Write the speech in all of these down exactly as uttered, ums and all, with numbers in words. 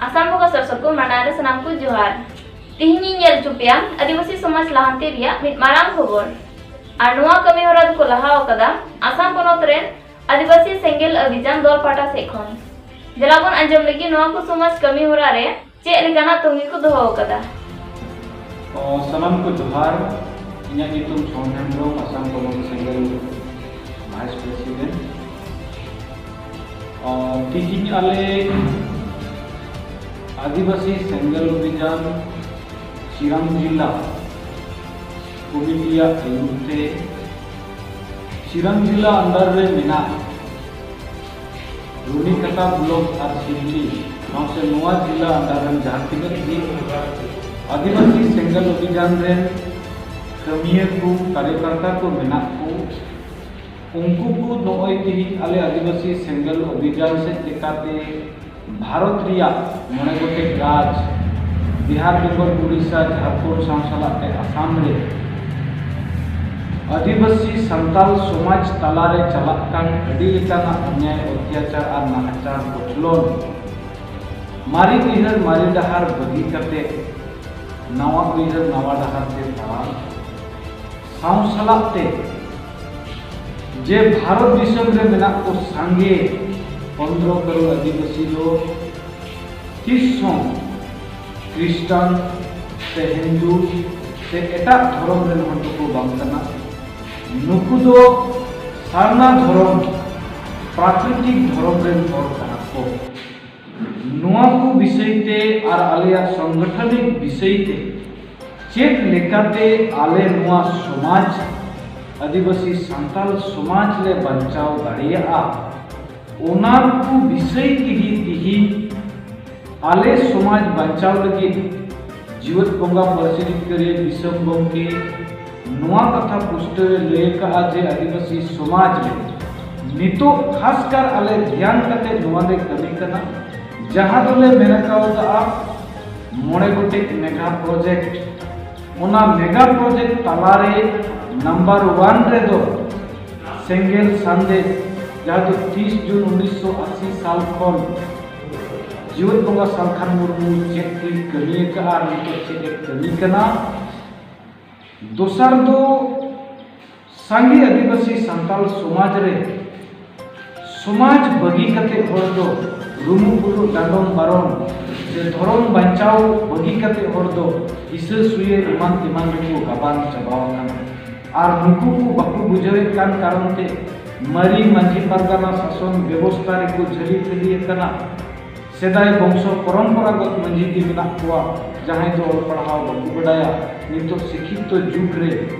ᱟᱥᱟᱢ ᱵᱚᱸᱜᱟ ᱥᱚᱨᱥᱚᱨ ᱠᱚ ᱢᱟᱰᱟᱭ ᱨᱮ ᱥᱟᱱᱟᱢ ᱠᱚ ᱡᱚᱦᱟᱨ᱾ ᱛᱤᱦᱤᱧ ᱤᱧ ᱧᱮᱞ ᱦᱚᱪᱚ ᱯᱮᱭᱟ ᱟᱹᱫᱤᱵᱟᱹᱥᱤ ᱥᱚᱢᱟᱡᱽ ᱞᱟᱦᱟᱱᱛᱤ ᱨᱮᱭᱟᱜ ᱢᱤᱫ ᱢᱟᱨᱟᱝ ᱠᱷᱚᱵᱚᱨ᱾ ᱟᱨ ᱱᱚᱣᱟ ᱠᱟᱹᱢᱤ ᱦᱚᱨᱟ ᱫᱚᱠᱚ ᱞᱟᱦᱟ ᱟᱠᱟᱫᱟ ᱟᱥᱟᱢ ᱯᱚᱱᱚᱛ ᱨᱮᱱ ᱟᱹᱫᱤᱵᱟᱹᱥᱤ ᱥᱮᱸᱜᱮᱞ ᱚᱵᱷᱤᱡᱟᱱ ᱫᱚᱞ ᱯᱟᱦᱴᱟ ᱥᱮᱫ ᱠᱷᱚᱱ᱾ ᱫᱮᱞᱟ ᱵᱚᱱ ᱟᱸᱡᱚᱢ ᱞᱮᱜᱮ ᱱᱚᱣᱟ ᱠᱚ ᱥᱚᱢᱟᱡᱽ ᱠᱟᱹᱢᱤ ᱦᱚᱨᱟ ᱨᱮ ᱪᱮᱫ ᱞᱮᱠᱟᱱᱟᱜ ᱛᱚᱝᱜᱮ ᱠᱚ ᱫᱚᱦᱚ ᱟᱠᱟᱫᱟ᱾ ᱚ, ᱥᱟᱱᱟᱢ ᱠᱚ ᱡᱚᱦᱟᱨ᱾ ᱤᱧᱟᱹᱜ ᱧᱩᱛᱩᱢ ᱥᱚᱱ ᱦᱮᱢᱵᱨᱚᱢ, ᱟᱥᱟᱢ ᱯᱚᱱᱚᱛ ᱥᱮᱸᱜᱮᱞ ᱵᱷᱟᱭᱤᱥ ᱯᱨᱮᱥᱤᱰᱮᱱᱴ᱾ ᱚ, ᱛᱤᱦᱤᱧ ᱟᱞᱮ ᱟᱹᱫᱤᱵᱟᱹᱥᱤ ᱥᱮᱸᱜᱮᱞ ᱚᱵᱷᱤᱡᱟᱱ ᱪᱤᱨᱟᱝ ᱡᱤᱞᱟ ᱠᱚᱢᱤᱴᱤᱭᱟᱜ ᱟᱹᱭᱩᱨ ᱛᱮ ᱪᱤᱨᱟᱝ ᱡᱤᱞᱟ ᱟᱱᱰᱟᱨ ᱨᱮ ᱢᱮᱱᱟᱜ ᱨᱩᱱᱤᱠᱟᱴᱟ ᱵᱞᱚᱠ ᱟᱨ ᱥᱤᱞᱯᱤ ᱥᱟᱶᱛᱮ ᱱᱚᱣᱟ ᱡᱤᱞᱟ ᱟᱱᱰᱟᱨ ᱨᱮᱱ ᱡᱟᱦᱟᱸ ᱛᱤᱱᱟᱹᱜ ᱜᱮ ᱟᱹᱫᱤᱵᱟᱹᱥᱤ ᱥᱮᱸᱜᱮᱞ ᱚᱵᱷᱤᱡᱟᱱ ᱨᱮᱱ ᱠᱟᱹᱢᱤᱭᱟᱹ ᱠᱚ, ᱠᱟᱨᱭᱚᱠᱟᱨᱛᱟ ᱠᱚ ᱢᱮᱱᱟᱜ ᱠᱚ, ᱩᱱᱠᱩ ᱠᱚ ᱱᱚᱜᱼᱚᱭ ᱛᱮᱦᱮᱧ ᱟᱞᱮ ᱟᱹᱫᱤᱵᱟᱹᱥᱤ ᱥᱮᱸᱜᱮᱞ ᱚᱵᱷᱤᱡᱟᱱ ᱥᱮᱫ ᱞᱮᱠᱟᱛᱮ ᱵᱷᱟᱨᱚᱛ ᱨᱮᱭᱟᱜ ᱢᱚᱬᱮ ᱜᱚᱴᱮᱡ ᱨᱟᱡᱽ, ᱵᱤᱦᱟᱨ, ᱵᱮᱝᱜᱚᱞ, ᱩᱲᱤᱥᱥᱟ, ᱡᱷᱟᱲᱠᱷᱚᱸᱰ ᱥᱟᱶ ᱥᱟᱞᱟᱜ ᱛᱮ ᱟᱥᱟᱢ ᱨᱮ ᱟᱹᱫᱤᱵᱟᱹᱥᱤ ᱥᱟᱱᱛᱟᱞ ᱥᱚᱢᱟᱡᱽ ᱛᱟᱞᱟᱨᱮ ᱪᱟᱞᱟᱜ ᱠᱟᱱ ᱟᱹᱰᱤ ᱞᱮᱠᱟᱱᱟᱜ ᱚᱱᱭᱟᱭ, ᱚᱛᱛᱟᱪᱟᱨ ᱟᱨ ᱱᱟᱦᱟᱪᱟᱨ ᱠᱚᱪᱞᱚᱱ, ᱢᱟᱨᱮ ᱩᱭᱦᱟᱹᱨ ᱢᱟᱨᱮ ᱰᱟᱦᱟᱨ ᱵᱟᱹᱜᱤ ᱠᱟᱛᱮ ᱱᱟᱣᱟ ᱩᱭᱦᱟᱹᱨ ᱱᱟᱣᱟ ᱰᱟᱦᱟᱨ ᱛᱮ ᱛᱟᱲᱟᱢ ᱥᱟᱶ ᱥᱟᱞᱟᱜ ᱛᱮ ᱡᱮ ᱵᱷᱟᱨᱚᱛ ᱫᱤᱥᱚᱢ ᱨᱮ ᱢᱮᱱᱟᱜ ᱠᱚ ᱥᱟᱸᱜᱮ ᱯᱚᱱᱫᱽᱨᱚ ᱠᱟᱨᱳᱲ ᱟᱹᱫᱤᱵᱟᱹᱥᱤ ᱫᱚ ᱛᱤᱥ ᱦᱚᱸ ᱠᱷᱨᱤᱥᱴᱟᱱ ᱥᱮ ᱦᱤᱱᱫᱩ ᱥᱮ ᱮᱴᱟᱜ ᱫᱷᱚᱨᱚᱢ ᱨᱮᱱ ᱦᱚᱲ ᱫᱚᱠᱚ ᱵᱟᱝ ᱠᱟᱱᱟ᱾ ᱱᱩᱠᱩ ᱫᱚ ᱥᱟᱨᱱᱟ ᱫᱷᱚᱨᱚᱢ, ᱯᱨᱟᱠᱨᱤᱛᱤᱠ ᱫᱷᱚᱨᱚᱢ ᱨᱮᱱ ᱦᱚᱲ ᱠᱟᱱᱟ ᱠᱚ᱾ ᱱᱚᱣᱟ ᱠᱚ ᱵᱤᱥᱚᱭ ᱛᱮ ᱟᱨ ᱟᱞᱮᱭᱟᱜ ᱥᱚᱝᱜᱚᱴᱷᱚᱱᱤᱠ ᱵᱤᱥᱚᱭ ᱛᱮ ᱪᱮᱫ ᱞᱮᱠᱟᱛᱮ ᱟᱞᱮ ᱱᱚᱣᱟ ᱥᱚᱢᱟᱡᱽ, ᱟᱹᱫᱤᱵᱟᱹᱥᱤ ᱥᱟᱱᱛᱟᱞ ᱥᱚᱢᱟᱡᱽ ᱞᱮ ᱵᱟᱧᱪᱟᱣ ᱫᱟᱲᱮᱭᱟᱜᱼᱟ, ᱚᱱᱟ ᱠᱚ ᱵᱤᱥᱚᱭ ᱛᱮᱜᱮ ᱛᱤᱦᱤᱧ ᱟᱞᱮ ᱥᱚᱢᱟᱡᱽ ᱵᱟᱧᱪᱟᱣ ᱞᱟᱹᱜᱤᱫ ᱡᱤᱣᱮᱫ ᱵᱚᱸᱜᱟ ᱯᱟᱹᱨᱥᱤ ᱡᱤᱛᱠᱟᱹᱨᱤᱭᱟᱹ ᱫᱤᱥᱚᱢ ᱜᱚᱢᱠᱮ ᱱᱚᱣᱟ ᱠᱟᱛᱷᱟ ᱯᱩᱥᱴᱟᱹᱣ ᱮ ᱞᱟᱹᱭ ᱟᱠᱟᱫᱼᱟ ᱡᱮ ᱟᱹᱫᱤᱵᱟᱹᱥᱤ ᱥᱚᱢᱟᱡᱽ ᱨᱮ ᱱᱤᱛᱚᱜ ᱠᱷᱟᱥᱠᱟᱨ ᱟᱞᱮ ᱫᱷᱮᱭᱟᱱ ᱠᱟᱛᱮ ᱱᱚᱣᱟ ᱞᱮ ᱠᱟᱹᱢᱤ ᱠᱟᱱᱟ, ᱡᱟᱦᱟᱸ ᱫᱚᱞᱮ ᱢᱮᱱ ᱠᱟᱣᱫᱟ ᱢᱚᱬᱮ ᱜᱚᱴᱮᱡ ᱢᱮᱜᱟ ᱯᱨᱚᱡᱮᱠᱴ᱾ ᱚᱱᱟ ᱢᱮᱜᱟ ᱯᱨᱚᱡᱮᱠᱴ ᱛᱟᱞᱟᱨᱮ ᱱᱟᱢᱵᱟᱨ ᱚᱣᱟᱱ ᱨᱮᱫᱚ ᱥᱮᱸᱜᱮᱞ ᱥᱟᱸᱫᱮᱥ, ᱡᱟᱦᱟᱸ ᱫᱚ ᱛᱤᱥ ᱡᱩᱱ ᱩᱱᱤᱥᱥᱚ ᱟᱥᱤ ᱥᱟᱞ ᱠᱷᱚᱱ ᱡᱤᱣᱮᱫ ᱵᱚᱸᱜᱟ ᱥᱟᱞᱠᱷᱟᱱ ᱢᱩᱨᱢᱩ ᱪᱮᱫ ᱠᱚᱭ ᱠᱟᱹᱢᱤ ᱟᱠᱟᱫᱼᱟ ᱟᱨ ᱱᱤᱛᱚᱜ ᱪᱮᱫ ᱮ ᱠᱟᱹᱢᱤ ᱠᱟᱱᱟ᱾ ᱫᱚᱥᱟᱨ ᱫᱚ ᱥᱟᱸᱜᱮ ᱟᱹᱫᱤᱵᱟᱹᱥᱤ ᱥᱟᱱᱛᱟᱲ ᱥᱚᱢᱟᱡᱽ ᱨᱮ ᱥᱚᱢᱟᱡᱽ ᱵᱟᱹᱜᱤ ᱠᱟᱛᱮ ᱦᱚᱲ ᱫᱚ ᱨᱩᱢᱩᱜ ᱵᱩᱞᱩᱜ ᱰᱟᱸᱰᱚᱢ ᱵᱟᱨᱚᱱ ᱥᱮ ᱫᱷᱚᱨᱚᱢ ᱵᱟᱧᱪᱟᱣ ᱵᱟᱹᱜᱤ ᱠᱟᱛᱮ ᱦᱚᱲ ᱫᱚ ᱦᱤᱥᱟᱹ ᱥᱩᱭᱟᱹ ᱮᱢᱟᱱ ᱛᱮᱢᱟᱱ ᱨᱮᱠᱚ ᱜᱟᱵᱟᱱ ᱪᱟᱵᱟᱣ ᱟᱠᱟᱱᱟ᱾ ᱟᱨ ᱱᱩᱠᱩ ᱠᱚ ᱵᱟᱠᱚ ᱵᱩᱡᱷᱟᱹᱣᱮᱫ ᱠᱟᱱ ᱠᱟᱨᱚᱱ ᱛᱮ ᱢᱟᱹᱨᱤ ᱢᱟᱹᱡᱷᱤ ᱯᱟᱨᱜᱟᱱᱟ ᱥᱟᱥᱚᱱ ᱵᱮᱵᱚᱥᱛᱷᱟ ᱨᱮᱠᱚ ᱡᱷᱟᱹᱞᱤ ᱠᱷᱟᱹᱞᱤ ᱟᱠᱟᱱᱟ᱾ ᱥᱮᱫᱟᱭ ᱵᱚᱝᱥᱚ ᱯᱚᱨᱚᱢᱯᱚᱨᱟᱜᱚᱛ ᱢᱟᱹᱡᱷᱤ ᱜᱮ ᱢᱮᱱᱟᱜ ᱠᱚᱣᱟ, ᱡᱟᱦᱟᱸᱭ ᱫᱚ ᱚᱞ ᱯᱟᱲᱦᱟᱣ ᱵᱟᱠᱚ ᱵᱟᱰᱟᱭᱟ᱾ ᱱᱤᱛᱚᱜ ᱥᱤᱠᱠᱷᱤᱛᱚ ᱡᱩᱜᱽ ᱨᱮ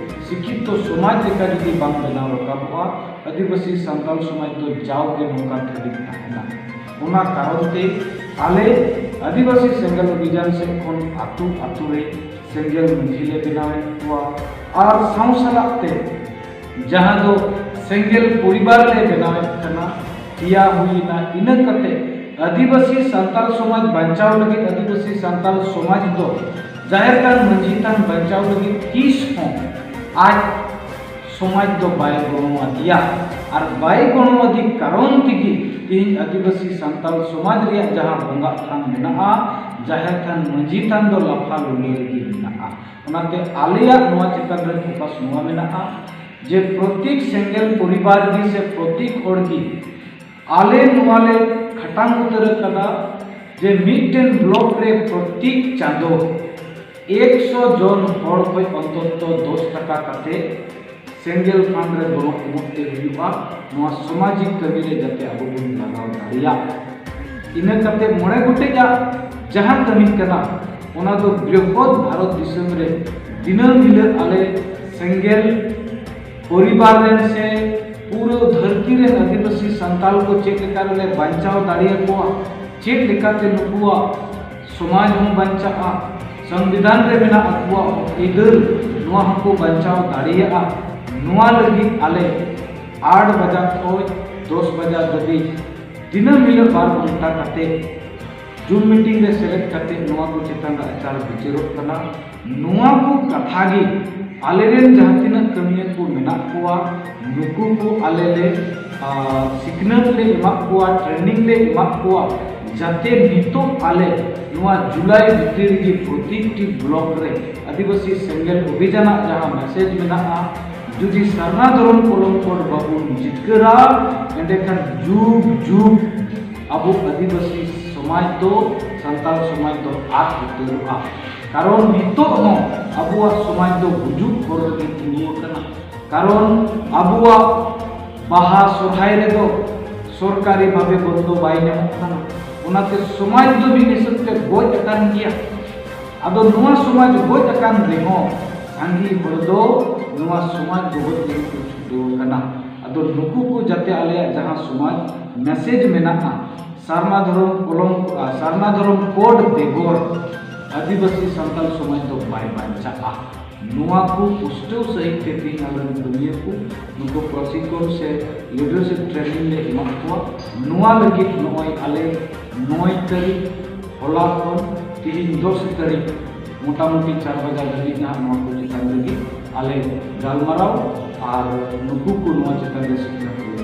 ᱥᱤᱠᱠᱷᱤᱛᱚ ᱥᱚᱢᱟᱡᱽ ᱞᱮᱠᱟ ᱡᱩᱫᱤ ᱵᱟᱝ ᱵᱮᱱᱟᱣ ᱨᱟᱠᱟᱵᱚᱜᱼᱟ, ᱟᱹᱫᱤᱵᱟᱹᱥᱤ ᱥᱟᱱᱛᱟᱲ ᱥᱚᱢᱟᱡᱽ ᱫᱚ ᱡᱟᱣᱜᱮ ᱱᱚᱝᱠᱟ ᱛᱷᱟᱹᱰᱤ ᱛᱟᱦᱮᱱᱟ᱾ ᱚᱱᱟ ᱠᱟᱨᱚᱱ ᱛᱮ ᱟᱞᱮ ᱟᱹᱫᱤᱵᱟᱹᱥᱤ ᱥᱮᱸᱜᱮᱞ ᱚᱵᱷᱤᱡᱟᱱ ᱥᱮᱫ ᱠᱷᱚᱱ ᱟᱹᱛᱩ ᱟᱹᱛᱩ ᱨᱮ ᱥᱮᱸᱜᱮᱞ ᱢᱟᱹᱡᱷᱤ ᱞᱮ ᱵᱮᱱᱟᱣᱮᱫ ᱠᱚᱣᱟ ᱟᱨ ᱥᱟᱶ ᱥᱟᱞᱟᱜ ᱛᱮ ᱡᱟᱦᱟᱸ ᱫᱚ ᱥᱮᱸᱜᱮᱞ ᱯᱚᱨᱤᱵᱟᱨ ᱞᱮ ᱵᱮᱱᱟᱣᱮᱫ ᱠᱟᱱᱟ, ᱯᱮᱭᱟ ᱦᱩᱭᱮᱱᱟ᱾ ᱤᱱᱟᱹ ᱠᱟᱛᱮ ᱟᱹᱫᱤᱵᱟᱹᱥᱤ ᱥᱟᱱᱛᱟᱲ ᱥᱚᱢᱟᱡᱽ ᱵᱟᱧᱪᱟᱣ ᱞᱟᱹᱜᱤᱫ ᱟᱹᱫᱤᱵᱟᱹᱥᱤ ᱥᱟᱱᱛᱟᱲ ᱥᱚᱢᱟᱡᱽ ᱫᱚ ᱡᱟᱦᱮᱨ ᱛᱷᱟᱱ ᱢᱟᱹᱡᱷᱤ ᱛᱷᱟᱱ ᱵᱟᱧᱪᱟᱣ ᱞᱟᱹᱜᱤᱫ ᱛᱤᱥ ᱦᱚᱸ ᱟᱡ ᱥᱚᱢᱟᱡᱽ ᱫᱚ ᱵᱟᱭ ᱜᱚᱲᱚ ᱟᱫᱮᱭᱟ ᱟᱨ ᱵᱟᱭ ᱜᱚᱲᱚ ᱟᱫᱮ ᱠᱟᱨᱚᱱ ᱛᱮᱜᱮ ᱛᱮᱦᱮᱧ ᱟᱹᱫᱤᱵᱟᱹᱥᱤ ᱥᱟᱱᱛᱟᱲ ᱥᱚᱢᱟᱡᱽ ᱨᱮᱭᱟᱜ ᱡᱟᱦᱟᱸ ᱵᱚᱸᱜᱟ ᱛᱷᱟᱱ ᱢᱮᱱᱟᱜᱼᱟ, ᱡᱟᱦᱮᱨ ᱛᱷᱟᱱ ᱢᱟᱹᱡᱷᱤ ᱛᱷᱟᱱ ᱫᱚ ᱞᱟᱯᱷᱟ ᱞᱩᱸᱰᱟᱹ ᱨᱮᱜᱮ ᱢᱮᱱᱟᱜᱼᱟ᱾ ᱚᱱᱟᱛᱮ ᱟᱞᱮᱭᱟᱜ ᱱᱚᱣᱟ ᱪᱮᱛᱟᱱ ᱨᱮ ᱯᱷᱳᱠᱟᱥ ᱱᱚᱣᱟ ᱢᱮᱱᱟᱜᱼᱟ ᱡᱮ ᱯᱨᱚᱛᱮᱠ ᱥᱮᱸᱜᱮᱞ ᱯᱚᱨᱤᱵᱟᱨ ᱜᱮ ᱥᱮ ᱯᱨᱚᱛᱮᱠ ᱦᱚᱲ ᱜᱮ ᱟᱞᱮ ᱱᱚᱣᱟ ᱞᱮ ᱠᱷᱟᱴᱟᱝ ᱩᱛᱟᱹᱨ ᱟᱠᱟᱫᱟ ᱡᱮ ᱢᱤᱫᱴᱮᱱ ᱵᱞᱚᱠ ᱨᱮ ᱯᱨᱚᱛᱮᱠ ᱪᱟᱸᱫᱚ ᱮᱠᱥᱚ ᱡᱚᱱ ᱦᱚᱲ ᱠᱷᱚᱱ ᱚᱱᱛᱚᱛᱚ ᱫᱚᱥ ᱴᱟᱠᱟ ᱠᱟᱛᱮ ᱥᱮᱸᱜᱮᱞ ᱯᱷᱟᱱᱰ ᱨᱮ ᱜᱚᱱᱚᱝ ᱮᱢᱚᱜ ᱛᱮ ᱦᱩᱭᱩᱜᱼᱟ, ᱱᱚᱣᱟ ᱥᱟᱢᱟᱡᱤᱠ ᱠᱟᱹᱢᱤ ᱨᱮ ᱡᱟᱛᱮ ᱟᱵᱚ ᱵᱚᱱ ᱞᱟᱜᱟᱣ ᱫᱟᱲᱮᱭᱟᱜ᱾ ᱤᱱᱟᱹ ᱠᱟᱛᱮ ᱢᱚᱬᱮ ᱜᱚᱴᱮᱡᱟᱜ ᱡᱟᱦᱟᱸ ᱠᱟᱹᱢᱤ ᱠᱟᱱᱟ, ᱚᱱᱟ ᱫᱚ ᱵᱨᱤᱦᱚᱫ ᱵᱷᱟᱨᱚᱛ ᱫᱤᱥᱚᱢ ᱨᱮ ᱫᱤᱱᱟᱹᱢ ᱦᱤᱞᱳᱜ ᱟᱞᱮ ᱥᱮᱸᱜᱮᱞ ᱯᱚᱨᱤᱵᱟᱨ ᱨᱮᱱ ᱥᱮ ᱯᱩᱨᱟᱹ ᱫᱷᱟᱹᱨᱛᱤ ᱨᱮᱱ ᱟᱹᱫᱤᱵᱟᱹᱥᱤ ᱥᱟᱱᱛᱟᱲ ᱠᱚ ᱪᱮᱫ ᱞᱮᱠᱟ ᱨᱮᱞᱮ ᱵᱟᱧᱪᱟᱣ ᱫᱟᱲᱮᱭᱟᱠᱚᱣᱟ, ᱪᱮᱫ ᱞᱮᱠᱟᱛᱮ ᱱᱩᱠᱩᱣᱟᱜ ᱥᱚᱢᱟᱡᱽ ᱦᱚᱸ ᱵᱟᱧᱪᱟᱜᱼᱟ, ᱥᱚᱝᱵᱤᱫᱷᱟᱱ ᱨᱮ ᱢᱮᱱᱟᱜ ᱟᱠᱚᱣᱟᱜ ᱟᱹᱭᱫᱟᱹᱨ, ᱱᱚᱣᱟ ᱦᱚᱸᱠᱚ ᱵᱟᱧᱪᱟᱣ ᱫᱟᱲᱮᱭᱟᱜᱼᱟ᱾ ᱱᱚᱣᱟ ᱞᱟᱹᱜᱤᱫ ᱟᱞᱮ ᱟᱴ ᱵᱟᱡᱟ ᱠᱷᱚᱱ ᱫᱚᱥ ᱵᱟᱡᱟ ᱫᱷᱟᱹᱵᱤᱡ ᱫᱤᱱᱟᱹᱢ ᱦᱤᱞᱳᱜ ᱵᱟᱨ ᱜᱷᱚᱱᱴᱟ ᱠᱟᱛᱮ ᱡᱩᱢ ᱢᱤᱴᱤᱝ ᱨᱮ ᱥᱮᱞᱮᱫ ᱠᱟᱛᱮ ᱱᱚᱣᱟ ᱠᱚ ᱪᱮᱛᱟᱱ ᱨᱮ ᱟᱪᱟᱨ ᱵᱤᱪᱟᱹᱨᱚᱜ ᱠᱟᱱᱟ᱾ ᱱᱚᱣᱟ ᱠᱚ ᱠᱟᱛᱷᱟ ᱜᱮ ᱟᱞᱮᱨᱮᱱ ᱡᱟᱦᱟᱸ ᱛᱤᱱᱟᱹᱜ ᱠᱟᱹᱢᱤᱭᱟᱹ ᱠᱚ ᱢᱮᱱᱟᱜ ᱠᱚᱣᱟ, ᱱᱩᱠᱩ ᱠᱚ ᱟᱞᱮ ᱞᱮ ᱟᱨ ᱥᱤᱠᱷᱱᱟᱹᱛ ᱞᱮ ᱮᱢᱟᱜ ᱠᱚᱣᱟ, training ᱞᱮ ᱮᱢᱟᱜ ᱠᱚᱣᱟ, ᱡᱟᱛᱮ ᱱᱤᱛᱚᱜ ᱟᱞᱮ ᱱᱚᱣᱟ ᱡᱩᱞᱟᱭ ᱵᱷᱤᱛᱤᱨ ᱨᱮᱜᱮ ᱯᱨᱚᱛᱤᱴᱤ block ᱨᱮ ᱟᱹᱫᱤᱵᱟᱹᱥᱤ ᱥᱮᱸᱜᱮᱞ ᱚᱵᱷᱤᱡᱟᱱᱟᱜ ᱡᱟᱦᱟᱸ message ᱢᱮᱱᱟᱜᱼᱟ, ᱡᱩᱫᱤ ᱥᱟᱨᱱᱟ ᱫᱷᱚᱨᱚᱢ ᱠᱚᱞᱚᱢ code ᱵᱟᱵᱚᱱ ᱡᱤᱛᱠᱟᱹᱨᱟ, ᱮᱸᱰᱮᱠᱷᱟᱱ ᱡᱩᱜᱽ ᱡᱩᱜᱽ ᱟᱵᱚ ᱟᱹᱫᱤᱵᱟᱹᱥᱤ ᱥᱚᱢᱟᱡᱽ ᱫᱚ, ᱥᱟᱱᱛᱟᱲ ᱥᱚᱢᱟᱡᱽ ᱫᱚ ᱟᱫ ᱩᱛᱟᱹᱨᱚᱜᱼᱟ᱾ ᱠᱟᱨᱚᱱ ᱱᱤᱛᱚᱜ ᱦᱚᱸ ᱟᱵᱚᱣᱟᱜ ᱥᱚᱢᱟᱡᱽ ᱫᱚ ᱜᱩᱡᱩᱜ ᱦᱚᱨ ᱨᱮᱜᱮ ᱛᱤᱸᱜᱩ ᱟᱠᱟᱱᱟ᱾ ᱠᱟᱨᱚᱱ ᱟᱵᱚᱣᱟᱜ ᱵᱟᱦᱟ ᱥᱚᱨᱦᱟᱭ ᱨᱮᱫᱚ ᱥᱚᱨᱠᱟᱨᱤ ᱵᱷᱟᱵᱮ ᱵᱚᱱᱫᱚ ᱵᱟᱭ ᱧᱟᱢᱚᱜ ᱠᱟᱱᱟ᱾ ᱚᱱᱟᱛᱮ ᱥᱚᱢᱟᱡᱽ ᱫᱚ ᱢᱤᱫ ᱦᱤᱥᱟᱹᱵ ᱛᱮ ᱜᱚᱡ ᱟᱠᱟᱱ ᱜᱮᱭᱟ᱾ ᱟᱫᱚ ᱱᱚᱣᱟ ᱥᱚᱢᱟᱡᱽ ᱜᱚᱡ ᱟᱠᱟᱱ ᱨᱮᱦᱚᱸ ᱥᱟᱸᱜᱮ ᱦᱚᱲ ᱫᱚ ᱱᱚᱣᱟ ᱥᱚᱢᱟᱡᱽ ᱜᱚᱡ ᱞᱟᱹᱜᱤᱫ ᱠᱚ ᱪᱷᱩᱴᱟᱹᱣ ᱟᱠᱟᱱᱟ᱾ ᱟᱫᱚ ᱱᱩᱠᱩ ᱠᱚ ᱡᱟᱛᱮ ᱟᱞᱮᱭᱟᱜ ᱡᱟᱦᱟᱸ ᱥᱚᱢᱟᱡᱽ message ᱢᱮᱱᱟᱜᱼᱟ, ᱥᱟᱨᱱᱟ ᱫᱷᱚᱨᱚᱢ ᱠᱚᱞᱚᱢ, ᱟᱨ ᱥᱟᱨᱱᱟ ᱫᱷᱚᱨᱚᱢ code ᱵᱮᱜᱚᱨ ᱟᱹᱫᱤᱵᱟᱹᱥᱤ ᱥᱟᱱᱛᱟᱲ ᱥᱚᱢᱟᱡᱽ ᱫᱚ ᱵᱟᱭ ᱵᱟᱧᱪᱟᱜᱼᱟ᱾ ᱱᱚᱣᱟ ᱠᱚ ᱯᱩᱥᱴᱟᱹᱣ ᱥᱟᱹᱦᱤᱡ ᱛᱮ ᱛᱮᱦᱮᱧ ᱟᱵᱚᱨᱮᱱ ᱠᱟᱹᱢᱤᱭᱟᱹ ᱠᱚ, ᱱᱩᱠᱩ ᱯᱨᱚᱥᱤᱠᱚᱱ ᱥᱮ leadership training ᱞᱮ ᱮᱢᱟᱫ ᱠᱚᱣᱟ᱾ ᱱᱚᱣᱟ ᱞᱟᱹᱜᱤᱫ ᱱᱚᱜᱼᱚᱭ ᱟᱞᱮ ᱱᱚᱭ ᱛᱟᱹᱨᱤᱠᱷ, ᱦᱚᱞᱟ ᱠᱷᱚᱱ ᱛᱮᱦᱮᱧ ᱫᱚᱥ ᱛᱟᱹᱨᱤᱠᱷ, ᱢᱚᱴᱟᱢᱩᱴᱤ ᱪᱟᱨ ᱵᱟᱡᱟᱜ ᱫᱷᱟᱹᱵᱤᱡ ᱱᱟᱦᱟᱜ ᱱᱚᱣᱟ ᱠᱚ ᱪᱮᱛᱟᱱ ᱨᱮᱜᱮ ᱟᱞᱮ ᱜᱟᱞᱢᱟᱨᱟᱣ ᱟᱨ ᱱᱩᱠᱩ ᱠᱚ ᱱᱚᱣᱟ ᱪᱮᱛᱟᱱ ᱨᱮ ᱥᱤᱠᱷᱱᱟᱹᱛ ᱞᱮ